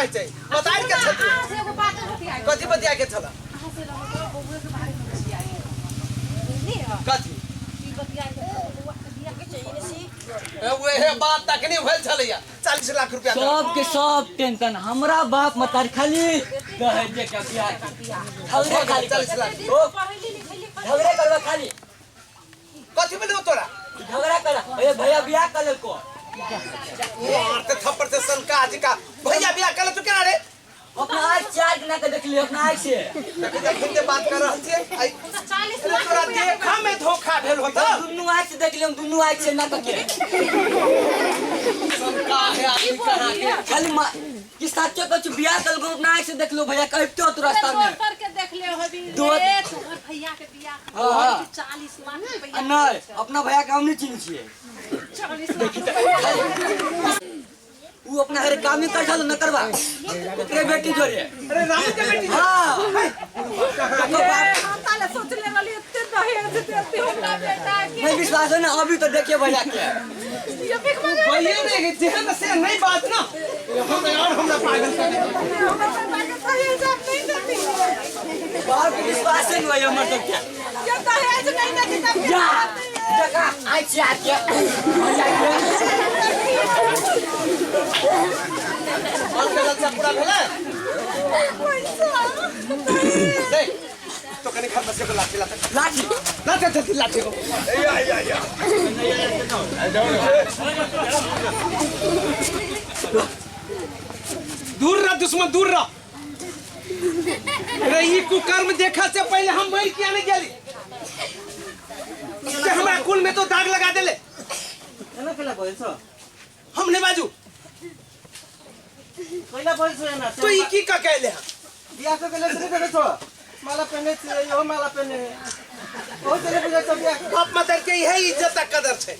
होइ छै बताइ के छथि अहाँ से एगो बात बतियाए कथी बतिया के छला अहाँ से रहल बउए के बारे में बतियाए बुझली ह कथी ई बतियाए के बउआ के बियाह के ए, उहे बात तखनी भेल छलैया 40 लाख रुपया दऽ। सब के सब टेंशन हमरा बाप मतार खाली दहेज के बियाह के झगड़े खाली 40 लाख। ओ पढ़ली लिखली झगड़े करबा खाली। कथी भेल तोरा? झगड़ा कर, अरे भैया बियाह कर लेलको। मारते थप्पड़ से सनका जी का भैया बियाह कर ले तू केना रे? अपना आँख चार दिना के देखली अपना आँख से। देखी देखी जे बात कर रहल छियै आई। 40 अरे लाख तोरा रुपया। देखा में धोखा भेल होता। दुनू आँख से देखली हम, दुनू आँख से ना के। सनका है आदमी कहाँ के। खाली मा कि साचो कछु बियाह कर लेलको, अपना आँख से देखलो भैया कहतो तू रास्ता में। रोड पर के देख ले होबी रे तोहर भैया के बियाह। हाँ। 40 लाख रुपया। आ नहीं, अपना भैया के हम नहीं चिन्ह छियै। 40 लाख रुपया। उ अपना घरे काम नहीं कर छल न करबा ओकरे बेटी जोरे। अरे राम के बेटी? हाँ, देखो बाप। हम ताले सोचले रहली एते दहेज देते हमरा बेटा के। नहीं विश्वास है ना अभी तो देखिए भैया के। ये भीख मांगे। भैया नहीं जेहन से नहीं बात ना हम तो और हमरा पागल कर देते। हमरा बेटा के दहेज हम नहीं देती। बाप के विश्वास है नहीं हमर सबके। ये दहेज नहीं देती तब जा जका आइ छी आके भैया के। बाल के ललचा पूरा भेलै। देख तो कनी घर बसे को लाठी लाते। लाठी। लाते जल्दी लाठी को। दूर रह दुश्मन, दूर रह। अरे ई कुकर्म देखा से पहले हम मर किया नहीं गेली ते हमरा कुल में तो दाग लगा देले। एना केला बोल छो? हम नहीं बाजू। कैला बोल छो एना? तो ई की का कहले हन? बियाह के गेले से नहीं छो, माला पहने छे, इहो माला पहने ओ चले बुझा सब बियाह। बाप मदर के यही इज्जत आ कदर छै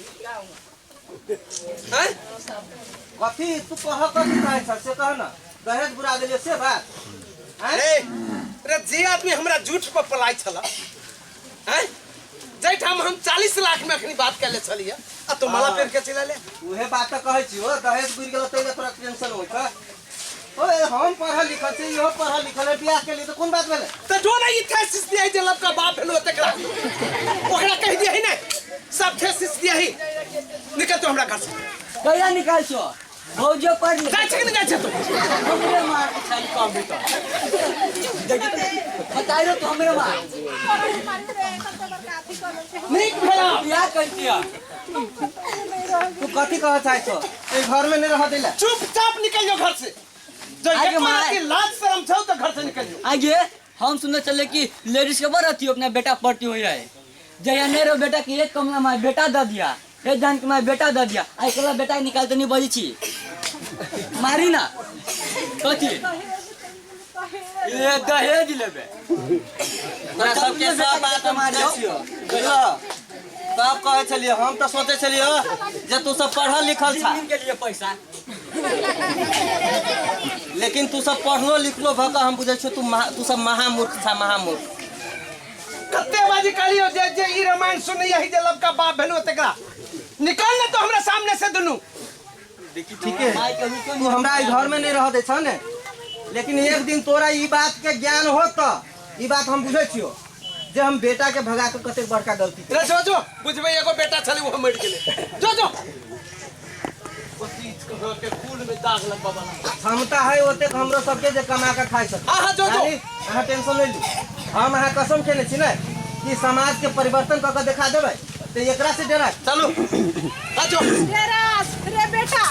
हैं? कथी तू कह, कथी कहै छ से कह न, दहेज बुरा देलियो से बात आँय? अरे रे जे आदमी हमरा झूठ पर पलाइ छल हैं, जाहिठाम हम 40 लाख में अखनी बात कैले छलियै आ तो माला पेर के चला ले। उहे बात तऽ कहै छी हो, दहेज बुरि गेलो तै तोरा टेंशन होइ छ। ओए हम पढ़ल लिखल छी, इहो पढ़ल लिखल है, बियाह के लिए तऽ कोन बात भेलै? तऽ जो ना ई थेसिस दिया जे लबका बाप भेलो तकरा ओकरा कहि दिया ने सब थेसिस दिया ही। निकल तो हमरा घर से। कहिया निकाल छो भौजो पढ़ जाइ छै कि नहि जाइ छै तू? हमरे मार के खाली कंप्यूटर देखी बताइयो तो हमरे मार। नीक भेला। बियाह कर दिया। तू कथी कहऽ चाहै छो, एहि घर में नहीं रह देला? चुपचाप निकल जाओ घर से जो आगे एको मार। रत्ती लाज शरम छौ तो घर से निकल जाओ। आगे हम सुनने चले कि लेडीज के बड़ अथी अपना बेटा पढ़ती हो जाए जया नहीं रहो बेटा की एक कमला माय बेटा दे दिया, हे जान के माय बेटा दे दिया। आई कला बेटा के निकालते नहीं बजी छी मारी ना कथी ये दहेज लेबे। तोरा सबके सब बात हम बुझै छियौ, बुझलो? तब कहै छलियै, हम तऽ सोचै छलियै जे तू सब पढ़ल लिखल छा दिन के लिए पैसा। लेकिन तू सब पढ़लो लिखलो भऽ कऽ हम बुझै छियौ तू महा, तू सब महामूर्ख छा, महामूर्ख। कते बाजी कहलियो जे जे ई रामायण सुनैया ही जे लबका बाप भेलो तकरा निकल ने तो हमरा सामने से दुनू। ठीके है, तू हमरा एहि घर में नहीं रह दै छह ने, लेकिन एक दिन तोरा ई बात के ज्ञान होत। ई बात हम बुझै छियौ जे हम बेटा के भगा के कतेक बड़का गलती रे जो जो बुझबै एगो बेटा छलै ओ मरि गेलै। जो जो पति कहाँ के कुल में दाग लगबा वाला। क्षमता है ओतेक हमरो सबके जे कमा के खाइ सक। हाँ, हाँ, जो, जो। नानी, अहाँ टेंशन नहीं ली, हम अहाँ कसम खेने छी ने कि समाज के परिवर्तन कऽ के देखा देबै, तऽ एकरा से डरा। चलू हाँ जो। रे रे बेटा।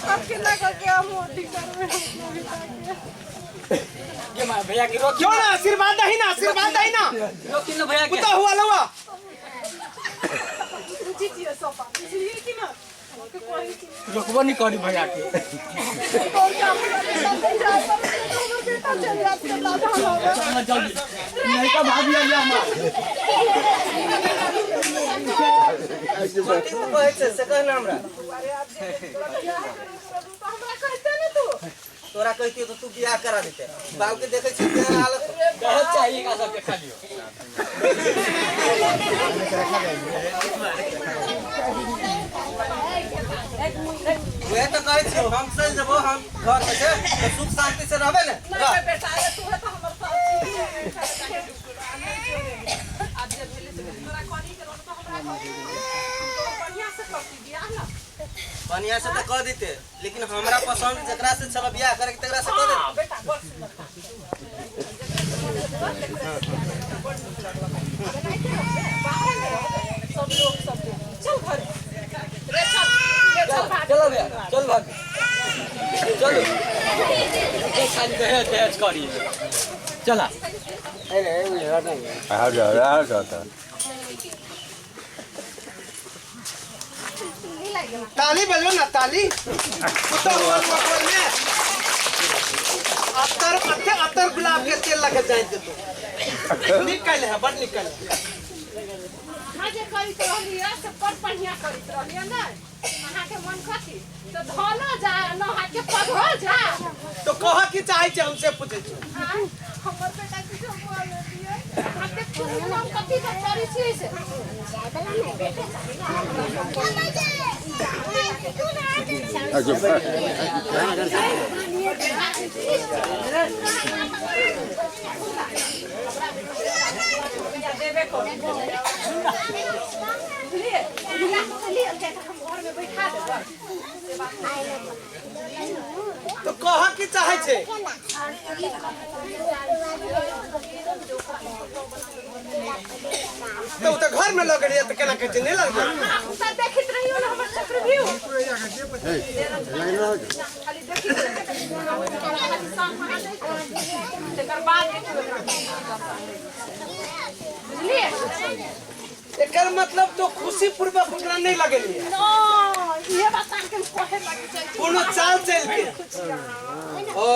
अब केना कऽ के हम अथी करबै अपना बेटा के? ये मार भैया के रोकी। क्यों ना आशीर्वाद दही ना, आशीर्वाद दही ना। रोकी ना भैया के। कुत्ता हुआ लुआ। बुझी छियै सब बात, बुझलियै कि ना? अहाँके कहै छी। रोकबो नहीं करी भैया के। और काम करे, हमर बेटा चलि जायत के लाधा। चल जल्दी। नहीं तो भाभी अइया हमर। कथी तू कहै छै से कह ने हमरा। अरे आब जे तोरा बियाह करू तऽ हमरा कहते ने तू। तोरा कहतियो तऽ तू बियाह करा देते। बाबू के देखै छी केहन हालत। दहेज चाहिए का सबके खाली। उहे तऽ कहै छियौ हम चलि जेबो हम घर में से तऽ सुख शांति से रहबे ने। नहीं रे बेटा, अरे तू है तो हमर सब चीज है। आब जे भेलै से भेलै। तोरा करी के रहल तऽ हमरा करी। तोरा बढ़ियां से करती बियाह ना। बढ़िया से तऽ कह देते लेकिन हमरा पसंद जकरा से छल बियाह करे के तकरा से कह दे। हाँ बेटा, बड़ सुंदर बात। सब लोग सब चल घर रे, चल रे, चल भाग। चलो भैया, चल भाभी, चलो। ये खाली दहेज दहेज करी। चला। आ जाओ आ जाओ। ताली बजो ना ताली। कुत्ता हुआ हुआ में अतर अतर अतर गुलाब के तेल लगे जाए दे तो निकल है, बड़ निकल है। अहाँ जे करैत रहलियै से बड़ बढ़िया करैत रहलियै ने। अहाँके मन कथी तऽ धनो जा न हाथ के पगहो जा। तो कह की चाहे छै हमसे पूछे छी। हमर बेटा किछो बोल दियै अहाँके खुशी हम कथी के करै छियै से। देबे करू बुझलियै। बियाह कऽ लिअ किया हम घर में बैठा देबै। तो कह की चाहे छै? तो तो घर में लग रही है तो केना कहै छै नहीं लगबै। तऽ देखैत रहियौ ने हमर चक्रव्यूह। खाली देखैत रहियौ। तकर बाद देखियौ बुझलियै। एकर मतलब तो खुशी पूर्वक ओकरा नहीं लगेलियै। न इहे बात अहाँके हम कहे लागी चाहै छी। कोनो चाल चलि के। ओ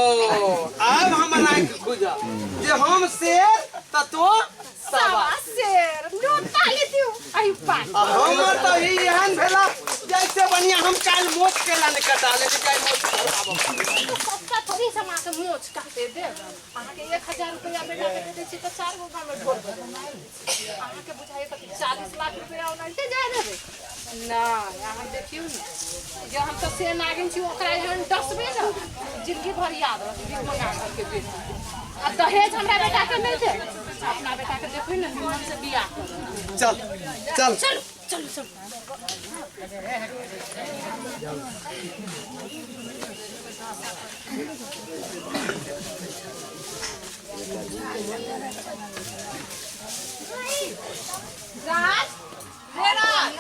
आब हमर आँखि खुजल जे हम शेर तऽ तो सवा सवा शेर नो ताली दियौ अहि पास। आ हमर तऽ ई एहन भेला जैसे बढ़िया हम काल्हि मोछ केला नहि कटा लेली, काल्हि मोछ करबाबऽ। तो सस्ता थोड़ी से हम अहाँके मोछ काटे देब। अहाँके 1000 रुपया बेटा के दे दै छी तऽ 4 गो गाँव में ढोल बजेबै। अहाँके बुझाइए कथी 40 लाख रुपया ओनाहिते जाय देबै? नहि, अहाँ देखियौ ने जे हम तऽ से नागिन छी ओकरा एहन डसबै ने जिंदगी भर याद रहत भीख मंगा करके बेटी। आ दहेज हमरा बेटा के नहि दे, अपना बेटा के देखबै ने निमन से बियाह करब। चल चल चलू चलू चलू। राज रे राज,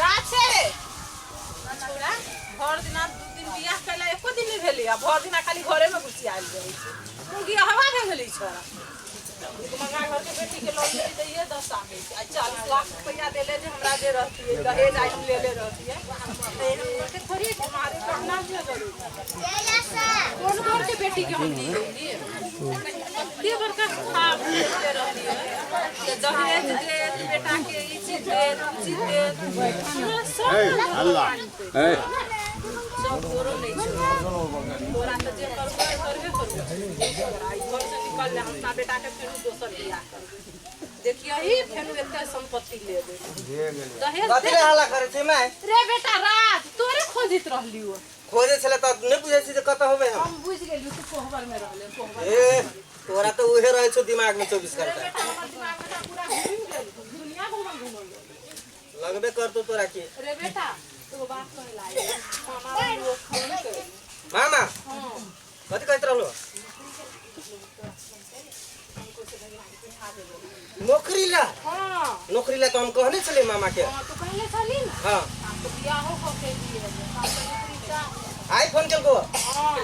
राज छे छोड़ा भर दिना 2 दिन बियाह कैला एको दिन नहीं भेलै आ भर दिना खाली घरे में घुसियायल रहै छै। मुगी हवा भए गेलै छोड़ा। मंगा घर के बेटी के लऽ गेली तऽ इहे दशा होइ छै। आइ 40 लाख रुपया देले जे हमरा जे रहतियै दहेज आइ हम लेले रहतियै तऽ एहन घर के थोड़ी मारे कहना जे जरूरी। कोन घर के बेटी के हम दियै? कते बड़का ख्वाब देखले रहलियै जे दहेज देत बेटा के, ई चीज देत उ चीज देत, हमरा सब सब तोरो नहीं छौ। तोरा तऽ जे करबै करबे करबै। आई घर से निकल जा, हम अपना बेटा के फेरू दोसर बियाह करबै। देखियही फेरू एते संपत्ति लेबै दहेज। कथी ले हल्ला करै छै माय? रे बेटा राज, तोरे खोजैत रहलियौ। खोजै छलै तऽ नहि बुझै छी जे कतऽ होबै हम। हम बुझि गेलियौ तू कोहबर में रहले कोहबर। ए तोरा तऽ उहे रहै छौ दिमाग में 24 रे घंटा। बेटा हमर दिमाग में तऽ पूरा घूमि गेल, दुनिया घूमल घूमल गेल। लगबे करतौ तोरा की। रे बेटा एगो बात कहै लागे मामा रहलौ फोन कर। मामा हाँ कथी कहैत रहलो? नौकरी ला? हाँ नौकरी ला तऽ हम कहने छलियै मामा के। हाँ तू कहले छली ना। हाँ आब तो बियाहो कऽ के दिए आब तऽ नौकरी चाही। आइ फोन केलको? हाँ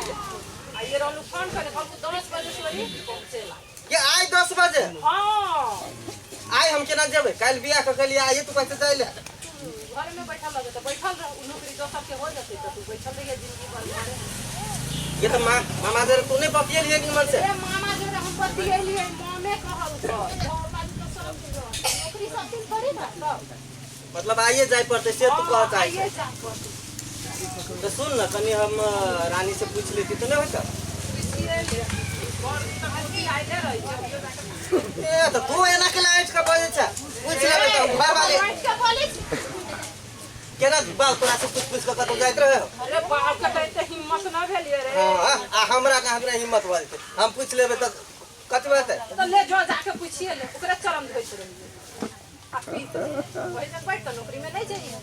आइए रहलू फोन करे कहलको 10 बजे से पहुँचेला। के आइ 10 बजे? हाँ आइ हम केना जेबै? काल्हि बियाह कऽ के लिए आइए तू कहै जाइ ले। घर में बैठल रहबै तऽ बैठल रह, उ नौकरी दोसर के हो जेतै तऽ तू बैठल रहिए जिंदगी भर घरे। ये तऽ मामा जरे तू नहि बतियेलियै निमन से। रे मामा जरे बतियेलियै मामे कहलकै घर वाली तऽ सब दिन रहतै नौकरी सब दिन थोड़ी भेटतौ। मतलब आइए जाय पड़तै से तू कहऽ चाहै आइए जाय पड़तै। तऽ सुन ने कनि हम रानी से पूछि लेती तऽ नहि होतै? पुछिए ले भर दिन तऽ बतियाइले रहै छै। ए तऽ तू एना केना ऐठ कऽ बजै छै? पूछि लेबै तऽ घरवाली बैठ के बोलै छी। केना बाल तोरा से पूछि पूछि कऽ कतौ जाइत रहे? अरे बाप के तऽ एते हिम्मत न भेलियै रे। हँ आ हमरा कहाँ हमरा हिम्मत भऽ जेतै? हम पूछि लेबै तऽ कथी भऽ जेतै? तऽ ले जो जाके पुछिए ले ओकरे चरम धोइत रहियै आ पीत ओहि दिन बैठ तऽ नौकरी में नहीं जाइए।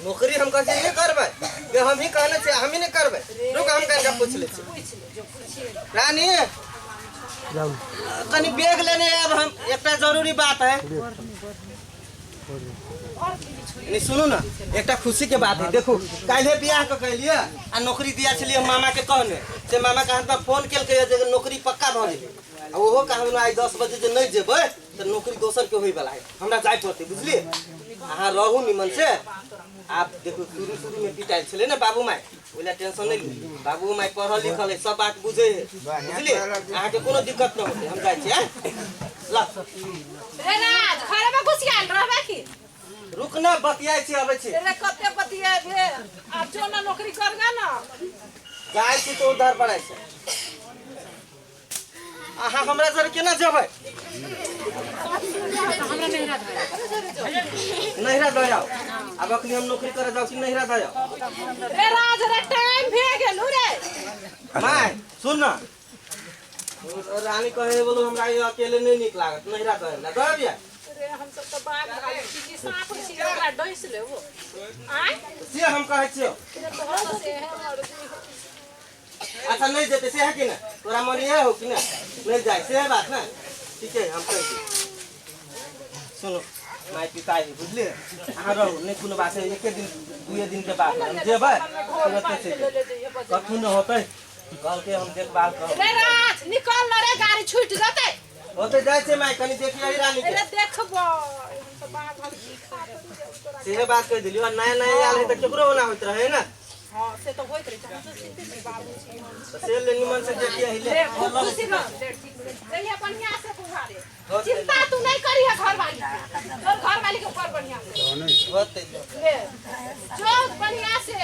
नौकरी हम कहै छियै नहि करबै जे हमही कहने छियै हमही नहि करबै। रुक हम कनिका पूछि लै छियै। पूछि ले जो पुछिए ले। रानी कनि बैग लेने आयब हम एकटा जरूरी बात है। नहीं सुनू ना एकटा खुशी के बात है। देखू काल्हे बियाह के कहलियै आ नौकरी दिया छलियै मामा के कहने से मामा के हाथ में फोन केलकै जे नौकरी पक्का भऽ गेलै आ ओहो कहलहुँ आइ 10 बजे जे नहीं जेबै तऽ नौकरी दोसर के होय वाला है हमरा जाय पड़तै बुझलियै। अहाँ रहू निमन से। आप देखू शुरू शुरू में पिटायल छलै ने बाबू माय ओहि लए टेंशन नहीं लिअ। बाबू माय पढ़ल लिखल है सब बात बुझै है बुझलियै। अहाँके कोनो दिक्कत नहि होतै हम जाइ छियै। ल रे राज घरे में घुसियाल रहबे की? रुक ना बतियाइ छी अबै छी। रे कते बतियेबे आब जो ना नौकरी करगा ना जाइ छी तो उधर पड़ै छै। अहाँ हमरा सर केना जेबै? हमरा नैहरा धऽ नैहरा दऽ आउ। आब अखनी हम नौकरी करे जाउ कि नैहरा दऽ आउ? रे राज रे टाइम भे गेलू रे। My सुन ना रानी कहे बोलो हमरा ये अकेले नहीं नीक लागत नैहरा दऽ आएब। दऽ आबियै? रे हम सब तऽ बाघ भालू छी कि साँप छी ओकरा डसि लेबो। आँय से हम कहै छियौ। रे तोहर तऽ से है मर्जी। अच्छा नहीं जेतै से है कि ना? तोरा मन इएह हो कि ना नहीं जाए से है बात ना? ठीक है हम कहै छी। सुनो my पिता है बुझलियै। अहाँ रहू नहीं कोनो बात है एके दिन दुए दिन के बाद हम जेबै तुरते चलि जेबै कथू नहि होतै कहलकै हम देखभाल करब। रे राज निकल न रे गाड़ी छूटि जेतै। होतै जाइ छै my कनि देखियै रानी के। रे देखबो हम तऽ बाघ भालू छी खा तोरी सेहे बात कहि देलियौ। नया नया आयल है तऽ केकरो ओना होइत रहै ने। हाँ से तो होइत रहै छै हम तऽ चिन्तित छी बाबू छी हम। तऽ से ले निमन से देखियै ले। ले खूब खुशी रह ले ठीक से जइहे बढ़िया से बुझा रे। चिंता तू नहीं करी है घरवाली के तोर घरवाली के ऊपर बढ़िया से होतै ले जो बढ़िया से।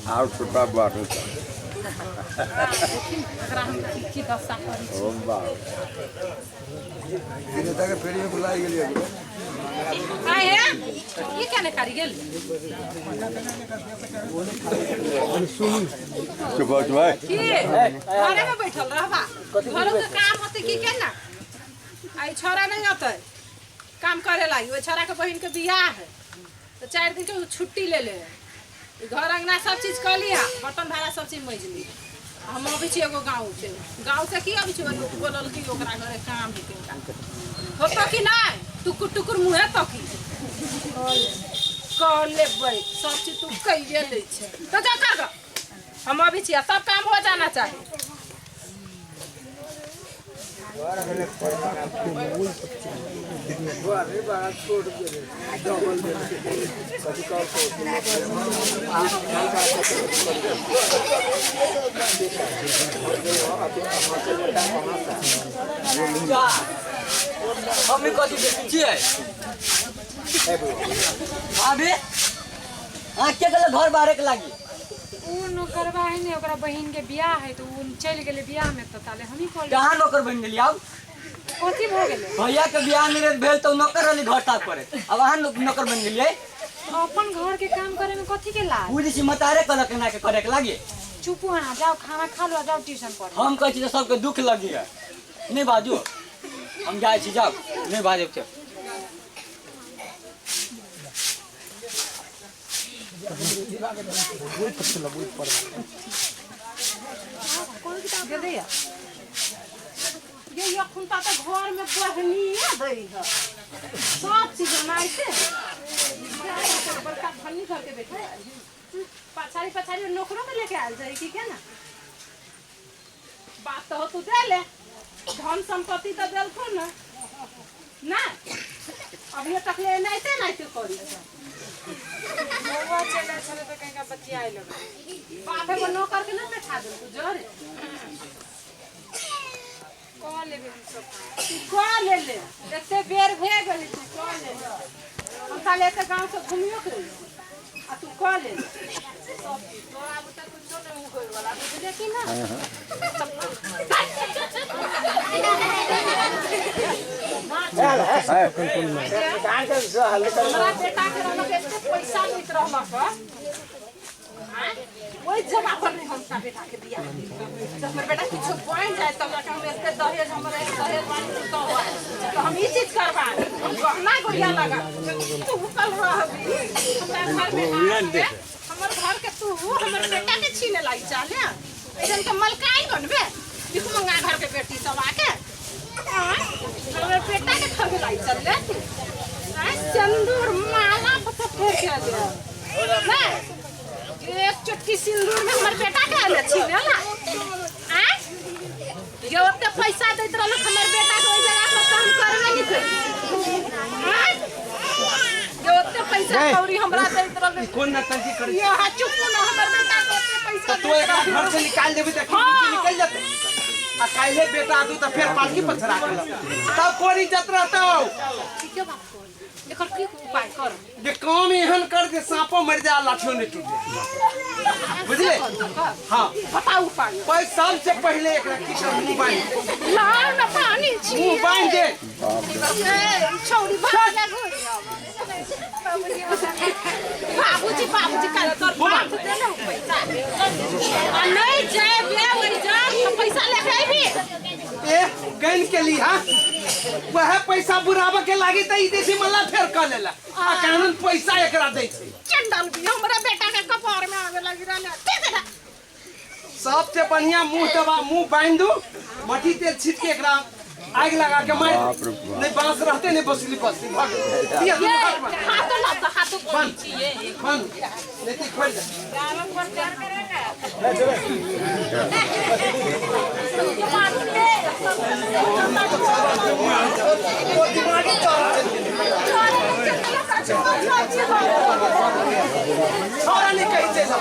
हाँ और छोटा बात है। एकरा हम की की दशा करी छी। ओ बाप नेता के फेरी में बुलाई गेलियै। आय हे ई केने करी गेल? चुप हो चुप की घरे में बैठल रहबा घरो के काम होतै की केना? आई छोरा नहीं होतै काम करे लागी। ओहि छोरा के बहिन के बियाह है तो 4 दिन के छुट्टी ले ले। घर अंगना सब चीज कऽ लिया बर्तन भाड़ा सब चीज मजि लिया। हम अबै छी एगो गाँव से गाँव से की अबै छी बोलल कि ओकरा घरे काम है किनका होतौ कि नहीं? टुकुर टुकुर मुँहे तकी कर लेबै सब चीज तू कैये लै छै तो जा कर हम अबै छी सब काम हो जाना चाही। हम कथी देखै छियै? भाभी अहाँ के कहलक घर बाहरे के लागी? उ नौकरवा है ने ओकरा बहिन के बियाह है तो उ चलि गेलै बियाह में तऽ ताले हमही कऽ लेबै। कहाँ नौकर बनि गेली आब? कथी भऽ गेलै? भैया के बियाह नहीं भेल तऽ नौकर रहली घर साफ करे अब अहाँ नौकर बनि गेलियै। अपन घर के काम करे में कथी के लाज? बुझै छी मतारे कहलक एना के करे के लागी। चुप अहाँ जाओ खाना खा लो जाओ ट्यूशन पढ़। हम कहै छी तऽ सबके दुख लगिए नहीं बाजू हम जाइ छी जाउ नहीं बाजब छै। ये अखुनता तऽ घर में बहनिया दै है सब चीज बनाइते बड़का धनी घर के बेटी पछाड़ी पछाड़ी नौकरो के लेके आयल जाए की केना? बात तो हो तू दे ले धन संपत्ति तो देलखुन ना ना अभी तक ले एनाहिते एनाहिते करी। बौआ चलि आयल छलै तऽ कनिका बतियाइ लगलै। बाप एगो नौकर के ना बैठा देलकौ जरे। कऽ लेबै हम सब काम। तू कऽ ले ले, एते बेर भए गेलै, तू कऽ ले ले। हम साले एते गाँव से घुमियो के एलियौ आ तू कऽ ले ले सब चीज। तोरा बुते कुछो नहि होय वाला, बुझले कि ना? हमरा बेटा के रहलक एते पैसा लैत रहलक आँय? ओहि जगह पर नहीं हम अपना बेटा के बियाह देब। जब हमर बेटा किछो बनि जाए तब जाके हम एते दहेज, हमर एक दहेज बानी तो तो हम ई चीज करबा, हम गहना गुड़िया लगा। तू कल रहबी हमरा घर में आके, हमर घर के तू हमर बेटा के छीने लागि चाहले, ऐसन के मलकाई बनबे बिख मंगा घर के बेटी सब आके आँय? हमर बेटा के ठगे लागि चलले तू आँय? सिंदूर माला पर फेर के दे नहीं, एक चुटकी सिंदूर में हमर बेटा के आले छीनेला आँय? ये ओते पैसा दैत रहलक हमर बेटा के, ओहि जगह पर काम करबे नहीं करी आँय? ये ओते पैसा कौड़ी हमरा दैत रहलै। कोन नौटंकी करै? ये हाँ, चुप ना, हमर बेटा के ओते पैसा तो एकरा घर से निकाल देबी तऽ हाँ। निकल जेतै आ काल्हे बेटा आदू तऽ फेर पालकी पर चढ़ा के लऽ। तब कोन इज्जत रहतौ? ठीके बात कहली, एकर की उपाय कर? जे काम एहन कर जे साँपो मरि जाए, लाठियो नहि टूटे, बुझले? हाँ। बताउ उपाय। पर सबसे पहिले एकरा की कर, मुंह बांधि, लाओ ना पानी छी। मुंह बांधि दे। ए, छौड़ी भाग जा घुर। बाबूजी, बाबूजी काल तोर बाप देने हो पैसा आ नहीं जाए बे ओहि जा तो पैसा लेके अइबी। ए गन के ली, हाँ, वह पैसा बुराबे के लागी तऽ ई देसी मल्ला फेर कऽ लेला आ कानून पैसा एकरा दै छै। चंडल भी हमरा बेटा के कपार में आवे लगी रहले, दे दे। सबसे बढ़िया मुंह दबा, मुंह बांधि दू, मट्टी तेल छीट के एकरा आगि लगा के मारि बाप रे बाप। नहि बांस रहते नहि बसली बसली भऽ गेल। दिया दुनू हाथ बान्ह। हाथो लाओ तो हाथो बान्ह बान्ह, नहीं तऽ खोलि दे। ओ दिमागे चढ़ चलि गेलै। छोड़ा नहि कहै छै सब।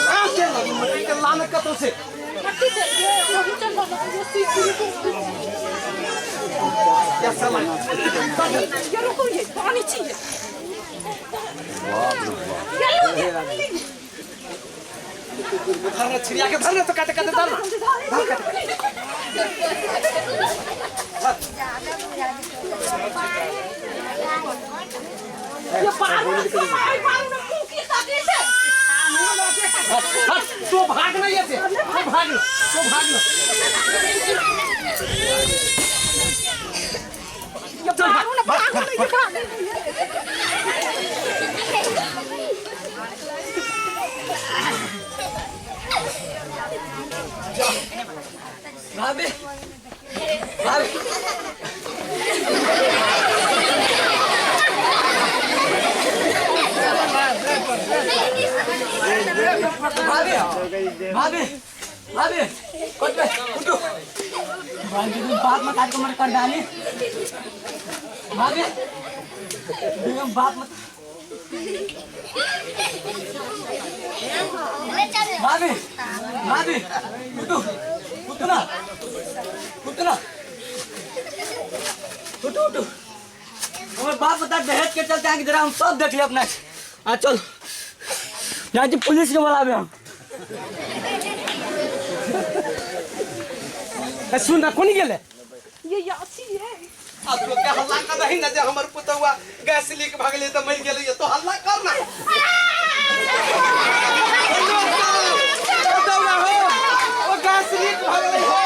कहाँ से लगी मट्टी के लान कतौ से? या साला। ये रुको, ये पानी चाहिए। बाप रे बाप। ये लो, ये पानी। धर ना, छिड़िया के धर ना तो काटे काटे धर ना, धर काटे। ये पारू ना भाई, पारू ना, मुंह की ताकी से। हट, तू भाग नहीं ऐसे, तू भाग ना, तू भाग ना। ये पारू ना, भाग ना, ये भाग। भाभी, भाभी, भाभी, भाभी, भाभी, उठो उठो भाभी, तुम बाप मत काट के मर कर डाली। भाभी, बेगम बाप मत, भाभी, भाभी, उठो, उठो ना, उठो ना, उठो उठो। हमारे बाप बता दहेज के चलते आगे जरा हम सब देख ले अपना। हाँ चल, यहाँ जी पुलिस के बुलावे हम। ए, सुन ना, कोनी गेलै? ये यासी है। आ तू के हल्ला कर रही ना जे हमर पुतौआ गैस लीक भऽ गेलै तऽ मरि गेलै, तो हल्ला कर ना। ओ दौड़ा हो, ओ गैस लीक भऽ गेलै हो।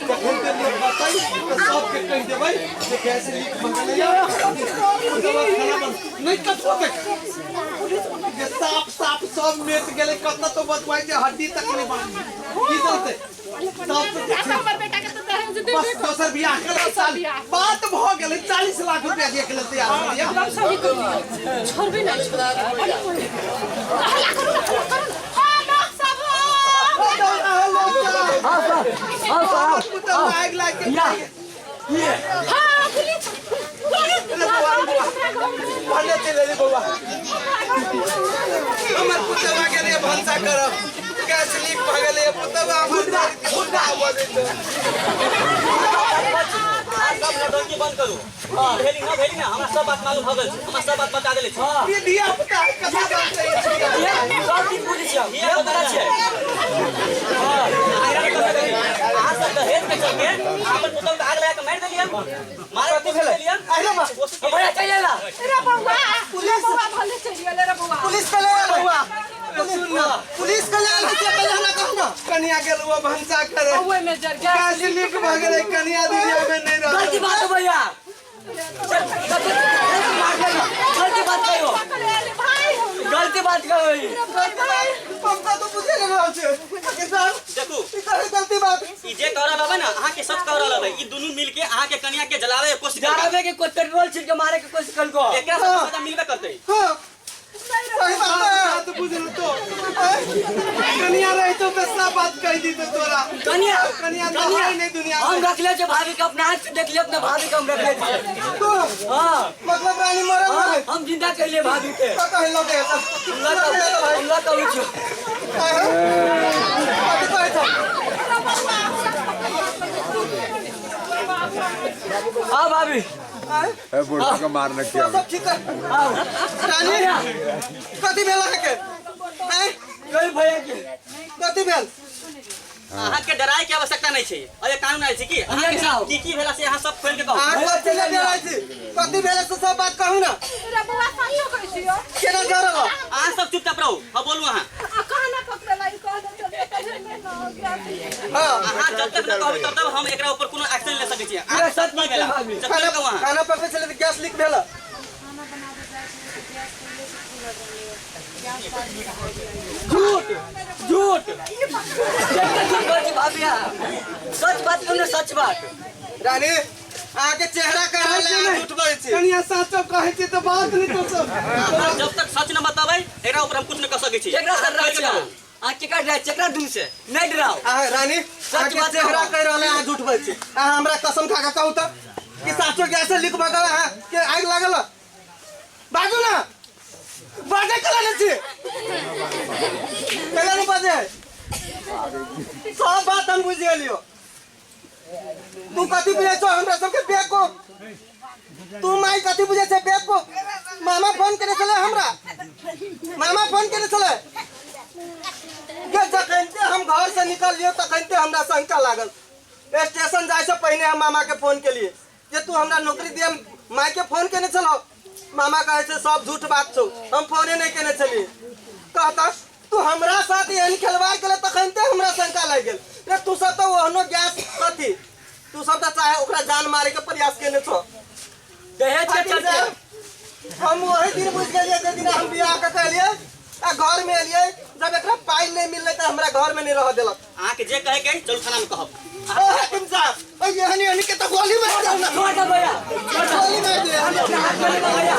जखन ते लोग बताई तऽ सबके कहि देबै जे गैस लीक भऽ गेलै, खाना बन नहि कतबो देख जे साफ साफ सब मेट गेलै, कतऽ तो बतवाई जे हड्डी तक नहि बाकी की चलते सब। हमर बेटा के तो दहेज से देबे बस दोसर बियाह कर दोसर साल बियाह। बात भ गेलै 40 लाख रुपया दिए के लेल तैयार छलियै। एकदम सही कहलियै छोड़बे नहि छोड़बै। हल्ला करू ना, हल्ला करू ना। हाँ, लोक सब हाँ सर, हाँ सर। पुतहु आगि लागि गेल। या हाँ, पुलिस पुलिस हमरा घर में भने चलि एली बौआ, हमर पुतहुआ के लिए भनसा करब, गैस लीक भऽ गेलै, पुतहुआ हमर भऽ जेतै। सब नौटंकी बंद करू। भेली ना भेली ना, हमरा सब बात मालूम भऽ गेल छै, हमरा सब बात बता देले छै। ई धिया पुता है, कथा बात नहीं छै। ये सब चीज बुझै छियै, ये पता छै। अहाँ सब दहेज के चलते अपन पुतहु के आग लगा के मारि देलियै, मारे के कोशिश केलियै। अरे बा भैया चलि अयला। रे बौआ, रे बौआ, भले चलि गेलै रे बौआ। पुलिस के ले आयल बौआ सुन ना, पुलिस के ले आयल से पहिले हमरा कहू ना। कनिया गेल वो भनसा करे, ओए में जर गैस गैस लीक भऽ गेलै, कनिया दुनिया में नहीं रहल। गलती बात हो भैया, गलती बात कहियो, भाई गलती बात कहियो। हमका तो बुझे नहीं रहल छै किसान। देखू, ई कहे गलती बात। ई जे कह रहल हबे ना, अहाँ के सच कह रहल हबे। ई दुनू मिल के अहाँ के कनिया के जलावे के कोशिश करबै। जराबे के कोई पेट्रोल छिड़ के मारे के कोशिश कलको। एकरा सब सजा मिलबे करतै। हां, सही बात है। बात बुझल तो कनिया रहितो तऽ सब बात कहि दितौ तोरा। कनिया कनिया तो कनिया है नहीं दुनिया में। हम रखले छे भाभी के, अपना हाथ से देख लियो, अपना भाभी के हम रखले छे। तू हाँ मतलब रानी मरल हाँ, रहे? हम जिंदा कैलिए भाभी के। का कहे लगे अल्लाह का छो। कथी कहै छौ? हाँ भाभी। ए बुढ़ा के मारने के सब ठीक है आओ रानी, कथी भेल अहाँके? आँय? कही भैया के कथी भेल? अहाँ के डराय के आवश्यकता नहीं छै। अरे कानून आयल छै की अहाँ के डराउ। की की भेला से अहाँ सब खोल के कहू। अहाँ कथी ले डराइ छी? कथी भेल से सब बात कहू ना। रे बौआ, साचो कहै छियौ। केना डरल? अहाँ सब चुपचाप रहू, हाँ बोलू अहाँ। आ कहना पकड़ेला ई कह दे चलिए तहे नहीं ना हो गया। हाँ, अहाँ जब तक न कहबै तब तक हम एकरा ऊपर कोनो एक्शन ले सकै छी। पूरा सच की बात भेला भाभी। जब खाना तक कहू अहाँ। खाना पकबै छलै तऽ गैस लीक भेल? खाना बनाबे जाइ छलियै तऽ गैस पहिले से खुलल रहलै, गैस बाजि रहल। झूठ झूठ, कितना झूठ बोल छी भाभी अहाँ। सच बात कहू ना, सच बात। रानी, अहाँके चेहरा कह रहल है अहाँ झूठ बजै छी। कनिया साचो कहै छै तऽ बात नहीं तो सब। अहाँ जब तक सच न बताबै एकरा ऊपर हम कुछ न कह सकै छी। केकरा से डराइ खोल छी के अहाँ? कहू। अहाँ केकरा डराइ छी? केकरा दुनू से नहीं डराउ। अहाँ रानी, अहाँके बात चेहरा कहू। कह रहल है अहाँ झूठ बजै छी। अहाँ हमरा कसम खा के कहू तऽ कि साचो गैस लीक भऽ गेल, अहाँ के आगि लागल? बाजू ना, बाजै केला नहि छी? केला नहि बाजै? सब बात हम बुझि गेलियो। तू कथी बुझै छौ हमरा सबके बेवकूफ? तू माई कथी बुझै छै बेवकूफ? मामा फोन केने छलै हमरा, मामा फोन केने छलै के जखनते हम घर से निकलियो तखनते हमरा शंका लागल। स्टेशन जाइ से पहिने हम मामा के फोन केलिए जे तू हमरा नौकरी दिए, माई के फोन केने छलौ। मामा कहै छै सब झूठ बात छौ, हम फोने नहीं केने छलिए। कहता तू हमरा साथ एहन खेलवाड़ केले तखनते हमरा शंका लागि गेल। रे तू सब तऽ ओहनो गैस कथी, तू सब तऽ चाहे ओकरा जान मारे के प्रयास केने छौ। दहेज के हाकिम चलते साहब, हम वही दिन बुझि गेलियै जे दिन हम बियाह कऽ के एलियै आ घर में एलियै, जब एकरा पाइ नहीं मिललै तऽ हमरा घर में नहीं रह देलक। अहाँ के जे कहे के चलू थाना में कहब। ओ हाकिम साहब, ओ एहनी एहनी के तऽ गोली मारि देब ना। छोड़ दे भैया, गोली मारि दे। अपना हाथ में लेना भैया।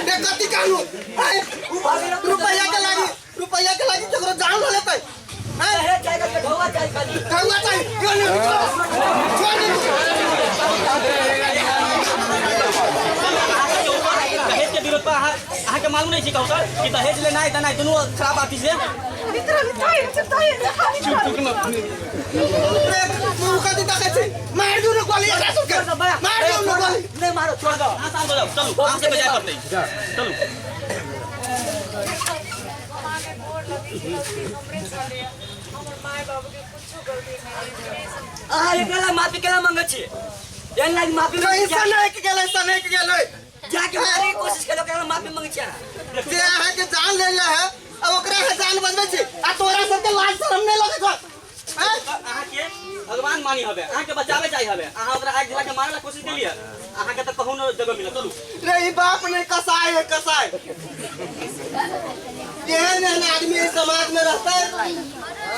रे कथी कानून? आँय, रुपैया के लागी, रुपैया के लागी केकरो जान लऽ लेतै? आँय, दहेज चाही तऽ ढौआ चाही खाली। ढौआ चाही, यो नहि, छोड़, छोड़ दे। अहाँ के ऊपर दहेज के विरोध पर अहाँ के मालूम नहीं छै कहू सर कि दहेज लेनाइ देनाइ दुनू खराब बात छै। रे मुँह कथी तकै छै? मारि दियौ ने गोली एकरा सबके, मारि दियौ ने गोली। नहीं मारो, छोड़ दो। अहाँ शांत हो जाउ, चलू अहाँ सबके जाय पड़तै, चलू। अहाँके गोर लगै छी, गलती हमरे छलै, हमर माय बाबूके कुछो गलती नहि रहै। अहाँ एकरा ला माफी केना मांगै छी? एहन लागी माफी कहीं मांगै छी? सनकि गेलै, सनकि गेलै। जाके मारे के कोशिश केलक, एकरा माफी मांगै छी अहाँ? जे अहाँके जान लेले है आ ओकरा अहाँ जान बचबै छी, आ तोरा सबके लाज शरम नहि लगै छौ? आँय? अहाँ के भगवान मानी हबे, अहाँ के बचावे चाही हबे, अहाँ ओकरा आगि जला के मारे ला कोशिश केलिए, अहाँ के तऽ कहूँ न जगह मिलत। चलू। रे ई बाप नहीं कसाई है, कसाई। एहन एहन आदमी एहि समाज में रहतै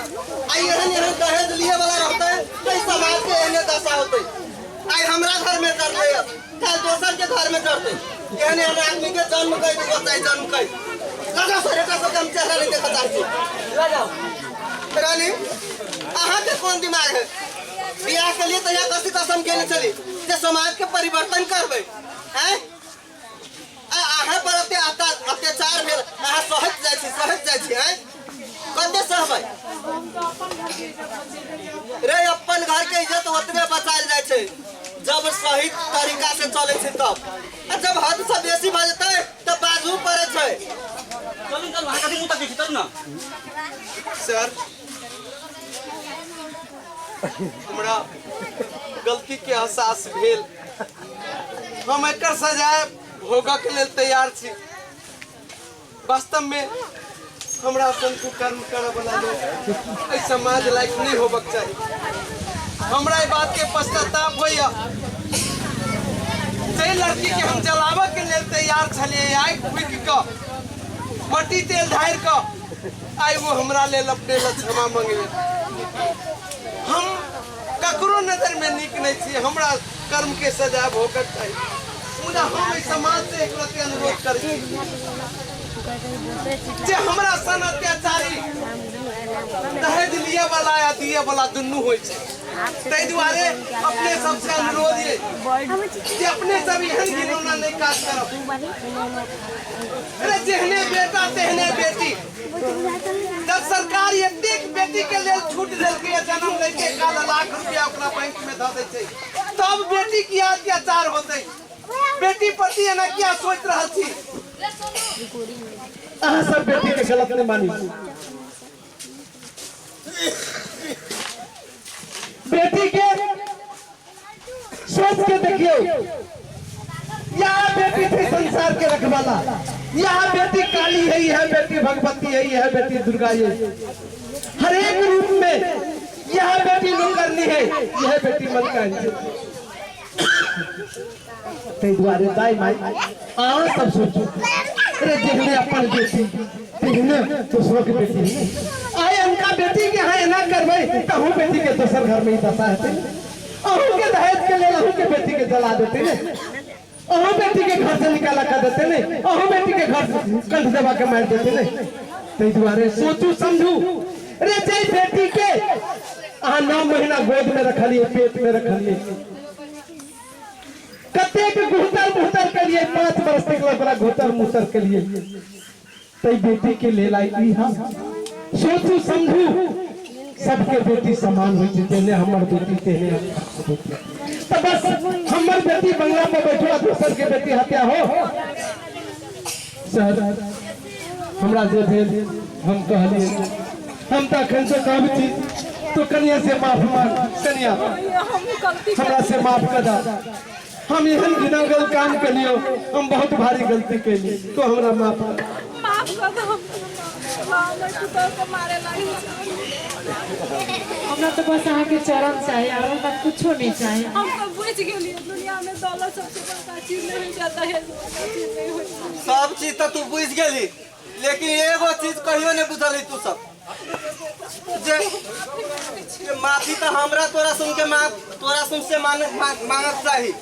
आई एहन एहन दहेज लिए वाला रहते तो समाज के एहने दशा होते। आई हमरा घर में करले कल दोसर के घर में करते। एहन एहन आदमी के जन्म कह के बचाई जन्म कह लगा सर एकरा सबके हम चेहरा नहीं देखा चाहै छी। लगा रानी अहाँ के कोन दिमाग है? बियाह के लिए तहिया कथी कसम केने छली जे समाज के परिवर्तन करबै हैं? अहाँ पर अत्याचार भेल अहाँ सहैत जाइ छी हैं? कते सहबै रे? अपन घर के इज्जत ओतबे बचायल जाइ छै जब सही तरीका से चलै छै तब, आ जब हद से बेसी भऽ जेतै तब बाजू पड़ै छै। चलू चलू अहाँ कथी मुँह तकै छी, चलू ना। सर हमरा गलती के एहसास भेल, हम एकर सजाय भोगऽ के लेल तैयार छी। वास्तव में हमरा सन कुकर्म करऽ वाला लोग एहि समाज लायक नहीं होबक चाही। हमरा एहि बात के पश्चाताप होइया जे लड़की के हम जलाबऽ के लेल तैयार छलियै, आगि फूकि कऽ मट्टी तेल ढारि कऽ, आइ वो हमरा लेल अपने लए क्षमा मंगले। हम ककरो नजर में नीक नहीं छी, हमरा कर्म के सजा भोगक चाही। मुदा हम एहि समाज से एक रति अनुरोध करै छी जे हमरा सन अत्याचारी दहेज लिए वाला या दिए वाला दुनू होइ छै। ताहि दुआरे अपने सबसे अनुरोध ये जे अपने सब एहन घिनौना नहीं काज करब। अरे जेहने बेटा तेहने बेटी। जब सरकार एतेक बेटी के लेल छूट देलकै जन्म लैके काल लाख रुपया ओकरा बैंक में धऽ दै छै, तब बेटी किया अत्याचार होतै? बेटी प्रति एना किया सोचि रहल छी? अहाँ सब बेटी के गलत नहीं मानी। बेटी के सोच के देखियो, यह बेटी थी संसार के रखवाला, यह बेटी काली है, यह बेटी भगवती है, यह बेटी दुर्गा है। हर एक रूप में यह बेटी नौकरनी है, यह बेटी मलकानी है। ताहि दुआरे दाई माई अहाँ सब सोचू, अरे जेहने अपन बेटी तेहने दोसरों के बेटी। आइ अनका बेटी के अहाँ एना करबै तऽ अहूँ बेटी के दोसर घर में ही दशा हेतै। अहूँ के दहेज के लेल अहूँ के बेटी के जला देतै ने, अहूँ बेटी के घर से निकाला कर देतै ने, अहूँ बेटी के घर से कंठ दबा के मारि देतै ने। ताहि दुआरे सोचू समझू, अरे जाहि बेटी के अहाँ 9 महीना गोद में रखलिए, पेट में रखलिए, कतेक घुतर मुहतर के लिए 5 बरस तक ओकरा घुतर मुहतर के लिए, तै बेटी के लेल आई ई हम। सोचू समझू, सबके बेटी समान होइ छै, जेहने हमर बेटी तेहने बेटी। तऽ बस हमर बेटी बंगला पर बैठो आ दोसर के बेटी हत्या हो। सर हमरा जे भेल हम कहलिए, हम तऽ अखन से कहब छी तो कनिया से माफ मांग, कनिया हमरा से माफ कर दा, हम एहन घिनागल काम केलियो, हम बहुत भारी गलती केली, तो हमरा माफ कर। माफ कर दो, मारे लागी। हमरा तो बस अहाँ के चरण चाही, और हमरा कुछो नहीं चाही। हम तो बुझ गेलिए दुनिया में दौलत सबसे बड़का चीज नहीं होता, दहेज बड़का चीज नहीं होता। सब चीज तो तू बुझ गेली, लेकिन एगो चीज कहियो नहीं बुझली तू सब, जे माफी तो हमरा तोरा सुन के तोरा सुन से मांगक चाही।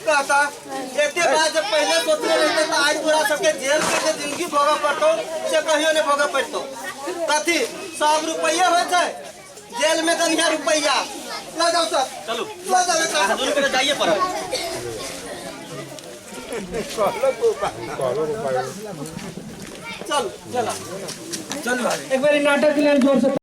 कहता एते बात जब पहले सोचने रहते तो आज तोरा सबके जेल के जे जिंदगी भोगऽ पड़तो से कहियो नहीं भोगऽ पड़तो। कथी सब रुपया होइ छै जेल में कनिया रुपया। ल जाओ सब, चलू ल जाओ अहाँ दुनू के जाइए पड़त। चल चला चलू एक बार नाटक के लिए जोर से।